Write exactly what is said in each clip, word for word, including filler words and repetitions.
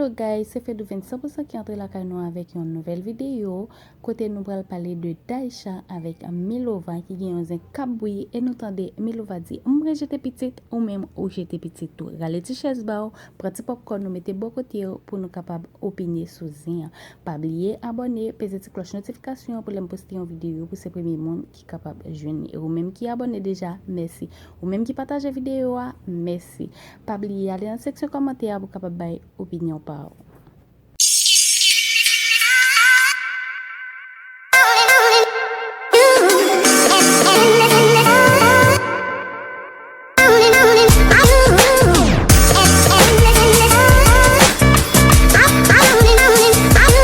So guys, se Fedouven san pou san ki antre lakay nou avèk yon nouvèl videyo kote nou pral pale de Daïsha avèk Milova ki gen yon zen k ap bouyi e nou tande Milova di, "M rejete pitit, ou menm ou jete pitit tou." Rale ti chèz ba w, pran ti popcorn ou mete bò kote w pou nou kapab opine sou zen an. Pa bliye abòne, peze ti klòch notifikasyon pou lè m poste yon videyo pou se premye moun ki kapab jwenn li. E ou menm ki abòne deja, mèsi. Ou menm ki pataje videyo a, mèsi. Pa bliye ale nan seksyon kòmantè a pou w kapab bay opinyon pa w.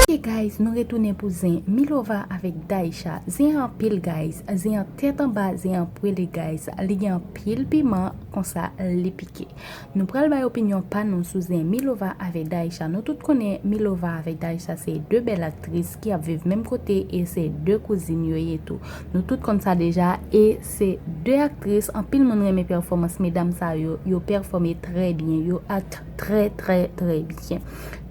Ok guys, nou retounen pou zen Milova avèk Daïsha. Zen an anpil guys, zen an tèt anba, zen an pwele guys. Li gen anpil piman, konsa li pike. Nou pral bay opinyon pa nou sou zen Milova avèk Daïsha. Nou tout konnen Milova avèk Daïsha se de bèl aktris ki ap viv menm kote e se de kouzin yo ye tou. Nou tout konn sa deja e se de aktris anpil moun renmen pèfòmans medam sa yo, yo pèfòme trè byen, yo act trè trè trè byen.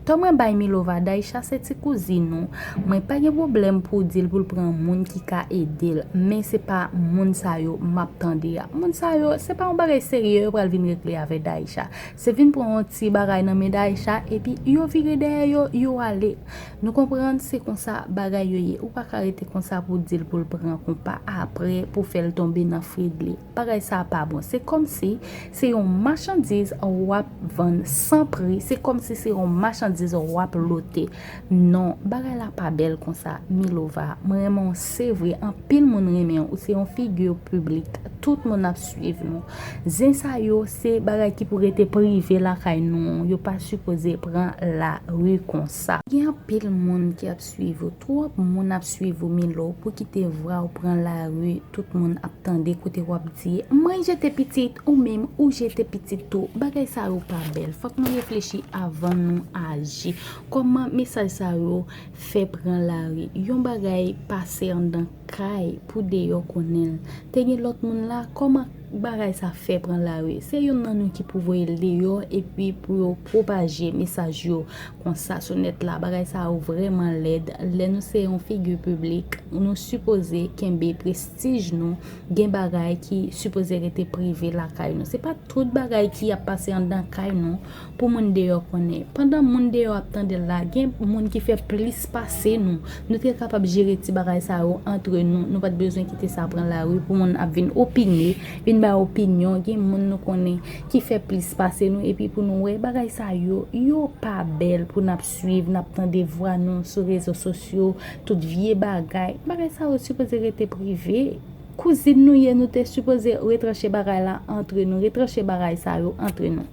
Tan mwen bay Milova, Daïsha se ti kouzin ou. Mwen pa gen pwoblèm pou w di l pou l pran moun ki ka ede l, men se pa moun sa yo m ap tande a. Moun sa yo, se pa yon bagay serye yo pral vin regle avè Daïsha. Se vin pran yon ti bagay nan men Daïsha epi yo vire dèyè yo, yo ale. Nou konprann, se konsa bagay yo ye. Ou pa ka rete konsa pou w di l pou l pran konpa apre pou fè l tonbe nan fridli. Bagay sa pa bon. Se kòmsi se yon machandiz w ap vann san pri. Se kòmsi se yon machandiz w ap lote. Non, bagay la pa bèl konsa. Milova, mwen renmen w, se vre, anpil moun renmen w. Ou se yon figi piblik. Tout moun ap swiv nou. Zen sa yo, se bagay ki pou rete prive lakay nou. Yo pa sipoze pran lari konsa. Gen anpil moun ki ap swiv ou. Twòp moun ap swiv ou, Milo, pou kite vwa w pran lari. Tout moun ap tande kote w ap di, "M rejete pitit, ou menm ou jete pitit tou." Bagay sa yo pa bèl. Fòk nou reflechi avan nou aji. Kòman mesaj sa yo fè pran lari? Yon bagay pase anndan kay pou deyò konnen l. Te gen lòt moun la, kòman bagay sa fè pran lari? Se youn nan nou ki pou voye l deyò epi pou yo pwopaje mesaj yo konsa sou nèt la. Bagay sa yo vrèman lèd. Lè nou se yon figi piblik, nou sipoze kenbe prestij nou. Gen bagay ki sipoze rete prive lakay nou. Se pa tout bagay ki ap pase anndan kay nou pou moun deyò konnen. Pandan moun deyò ap tande l la, gen moun ki fè plis pase nou. Nou te kapab jere ti bagay sa yo antre nou. Nou pa t bezwen kite sa pran lari pou moun ap vin opine, vin bay opinyon. Gen moun nou konnen ki fè plis pase nou epi pou nou wè bagay sa yo, yo pa bèl pou n ap swiv, n ap tande vwa nou sou rezo sosyo, tout vye bagay. Bagay sa yo sipoze rete prive. Kouzin nou ye, nou te sipoze retranche bagay la antre nou, retranche bagay sa yo antre nou.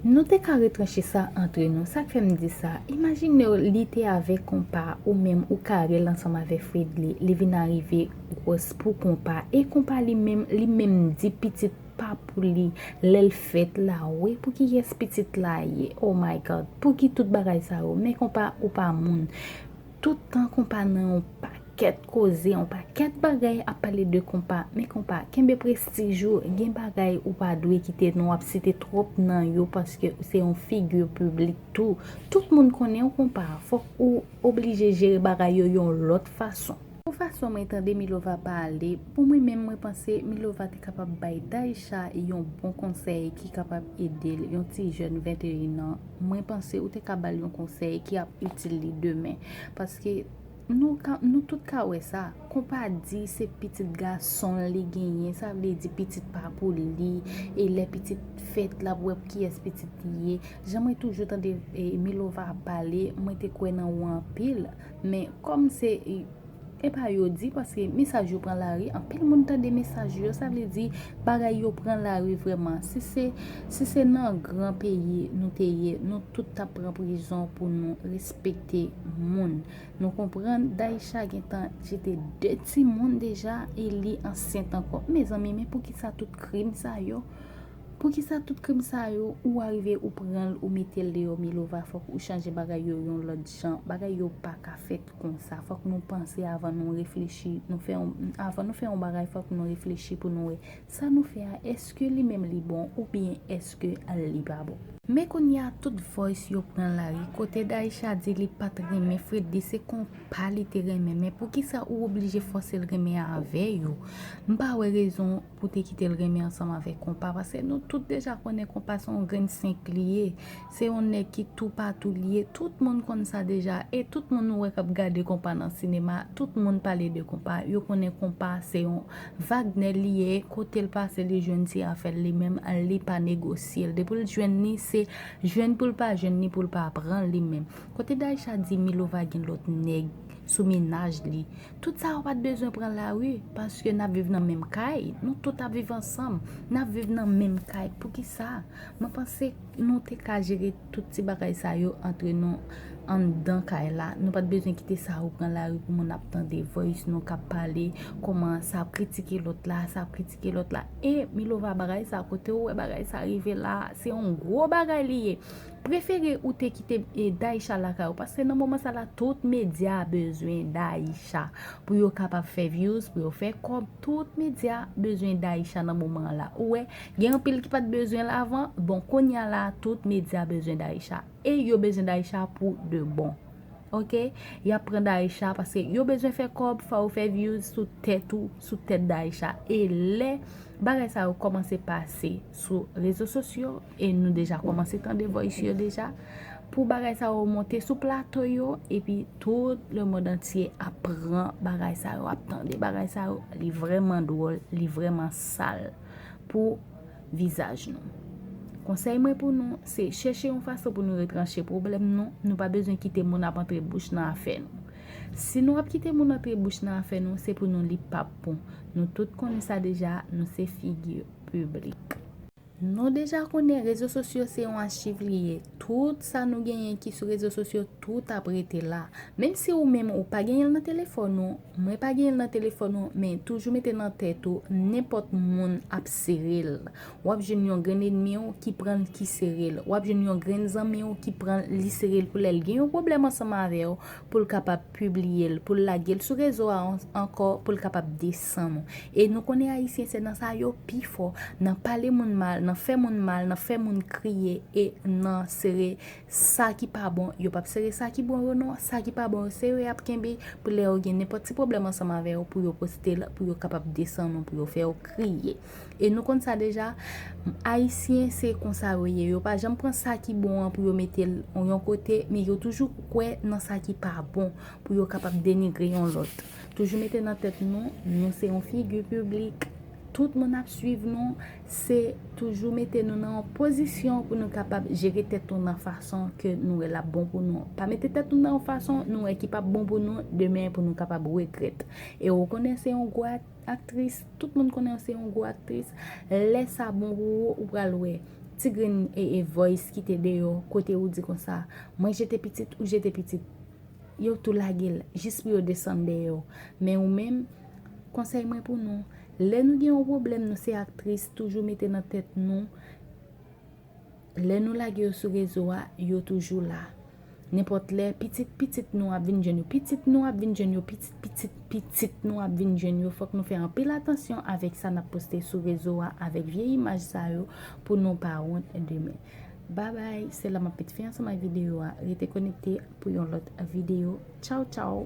Nou te ka retranche sa antre nou. Sa k fè m di sa? Imajine w, li te avèk konpa, ou menm ou kare l ansanm avèk Fredly, li vin arive gwòs pou konpa. E konpa li menm, li menm di pitit pa pou li, lè l fèt la, wi, pou kiyès pitit la ye? Oh my God, pou ki tout bagay sa yo? Men konpa, ou pa moun. Tout tan konpa nan yon pakèt koze, yon pakèt bagay ap pale de konpa. Men konpa, kenbe prestij ou, gen bagay ou pa dwe kite non ap site twòp nan yo paske ou se yon figi piblik tou. Tout moun konnen w konpa, fòk ou oblije jere bagay yo yon lòt fason. Pou fason mwen tande Milova pale, pou mwen menm mwen panse Milova te kapab bay Daïsha yon bon konsèy ki kapab ede l, yon ti jèn venteyen an. Mwen panse ou te ka ba l yon konsèy ki ap itil li demen. Paske nou ka, nou tout ka wè sa. Konpa di se pitit gason l li genyen, sa vle di pitit pa pou li. E lè pitit fèt, l ap wè kiyès pitit li ye. Jan mwen toujou tande, e, Milova ap pale, mwen te kwè nan ou anpil. Men kòm se, e, e pa yo di, paske mesaj yo pran lari, anpil moun tande mesaj yo, sa vle di bagay yo pran lari vrèman. Si se, si se nan gran peyi nou te ye, nou tout t ap pran prizon pou nou respekte moun. Nou konprann, Daïsha gentan jete de timoun deja e li ansent ankò. Mezanmi, men poukisa tout krim sa yo? Poukisa tout krim sa yo, ou arive ou pran l, ou mete l deyò Milova, fòk ou chanje bagay yo yon lòt jan. Bagay yo pa ka fèt konsa. Fòk nou panse avan nou reflechi. Nou fè yon, avan nou fè yon bagay, fòk nou reflechi pou nou wè sa nou fè a, èske li menm li bon oubyen èske li pa bon. Men kounye a tout voice yo pran lari. Kote Daïcha di li pa t renmen Fredly, se konpa li te renmen. Men poukisa ou oblije fòse l renmen avè yo? M pa wè rezon pou te kite l renmen ansanm avèk konpa, paske nou tout deja konnen konpa se yon grenn senk li ye. Se yon nèg ki toupatou li ye. Tout moun konn sa deja. E tout moun nou wè k ap gade konpa nan sinema, tout moun pale de konpa. Yo konnen konpa se yon Wagner li ye, kote l pase li jwenn ti afè l li menm, li pa negosye l. Depi l jwenn li, se jwenn pou l pa jwenn ni pou l pa pran li menm. Kote Daïcha di Milova gen lòt nèg sou mennaj li. Tout sa yo pa t bezwen pran lari, paske n ap viv nan menm kay, nou tout ap viv ansanm, n ap viv nan menm kay. Poukisa? Mwen panse nou te ka jere tout ti bagay sa yo antre nou anndan kay la. Nou pa t bezwen kite sa yo pran lari pou moun ap tande voice nou k ap pale, kòman sa ap kritike lòt la, sa ap kritike lòt la. E Milova, bagay sa, kote ou wè bagay sa rive la, se yon gwo bagay li ye. Prefere ou te kite e, Daïcha lakay ou, paske nan moman sa la, tout medya bezwen Daïcha pou yo kapab fè views, pou yo fè kòb. Tout medya bezwen Daïcha nan moman an la. Ou wè, gen anpil ki pa t bezwen l avan. Bon, kounye a la, tout medya bezwen Daïcha. E yo bezwen Daïcha pou de bon. Oke? Y ap pran Daïcha paske yo bezwen fè kòb, fò yo fè views sou tèt ou, sou tèt Daïcha. E lè bagay sa yo kòmanse pase sou rezo sosyo, e nou deja kòmanse tande voice yo deja, pou bagay sa yo monte sou plato yo, epi tout le monde entier ap pran bagay sa yo, ap tande bagay sa yo, li vrèman dwòl, li vrèman sal pou vizaj nou. Konsèy mwen pou nou, se chèche yon fason pou nou retranche pwoblèm nou. Nou pa bezwen kite moun ap antre bouch nan afè nou. Si nou ap kite moun antre bouch nan afè nou, se pou nou li p ap bon. Nou tout konnen sa deja, nou se figi piblik. Nou deja konnen rezo sosyo se yon achiv li ye. Tout sa nou genyen ki sou rezo sosyo, tout ap rete la. Menm si ou menm ou pa genyen l nan telefòn ou, mwen pa genyen l nan telefòn ou, men toujou mete nan tèt ou, nenpòt moun ap sere l. W ap jwenn yon grenn ènmi w ki pran l, ki sere l. W ap jwenn yon grenn zanmi w ki pran l, li sere l pou lè l gen yon pwoblèm ansanm avè w, pou l kapab pibliye l, pou l lage l sou rezo a an-, ankò, pou l kapab desann ou. E nou konnen Ayisyen se nan sa yo pi fò, nan pale moun mal, nan fè moun mal, nan fè moun kriye e nan sere sa ki pa bon. Yo p ap sere sa ki bon yo non, sa ki pa bon yo se yo y ap kenbe pou lè yo gen nenpòt ti pwoblèm ansanm avè yo pou yo poste l, pou yo kapab desann ou, pou yo fè w kriye. E nou konn sa deja, Ayisyen se konsa yo ye. Yo pa janm pran sa ki bon an pou yo mete l yon kote, men yo toujou kwè nan sa ki pa bon pou yo kapab denigre yon lòt. Toujou mete nan tèt nou, nou se yon figi piblik. Tout moun ap swiv nou, se toujou mete nou nan yon pozisyon pou nou kapab jere tèt nou nan fason ke nou wè l ap bon pou nou. Pa mete tèt nou nan yon fason nou wè ki p ap bon pou nou demen pou nou kapab regrèt. E ou konnen se yon gwo aktris, tout moun konnen w se yon gwo aktris. Lè sa bon pou ou, ou pral wè ti grenn e, e voice ki te deyò, kote ou di konsa, mwen jete pitit, ou jete pitit. Yo tou lage l, jis pou yo desann dèyè w. Men ou menm, konsèy mwen pou nou, lè nou gen yon pwoblèm, nou se aktris, toujou mete nan tèt nou, lè nou lage yo sou rezo a, yo toujou la. Nenpòt lè, pitit pitit nou ap vin jwenn yo, pitit nou ap vin jwenn yo, pitit pitit pitit nou ap vin jwenn yo. Fòk nou fè anpil atansyon avèk sa n ap poste sou rezo a, avèk vye imaj sa yo, pou nou pa wont demen. Babay, se la m ap met fen ansanm ak videyo a. Rete konekte pou yon lòt videyo. Tchaw, tchaw!